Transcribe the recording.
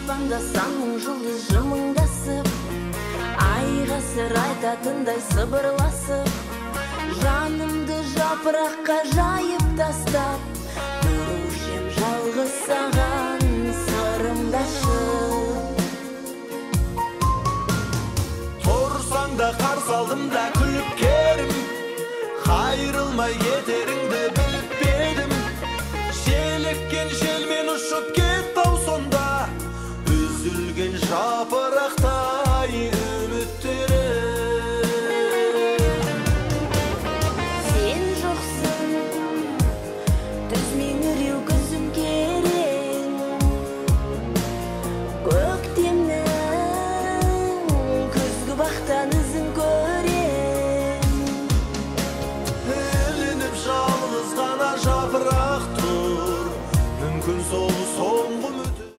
Аспанда сан мың жұлдыз жымыңдасып, айға сыр айтатындай сыбырласып, жанымды жапыраққа жайып тастап, тұрушы ем жалғыз саған сырымды ашып. Тұрсаң да қарсы алдымда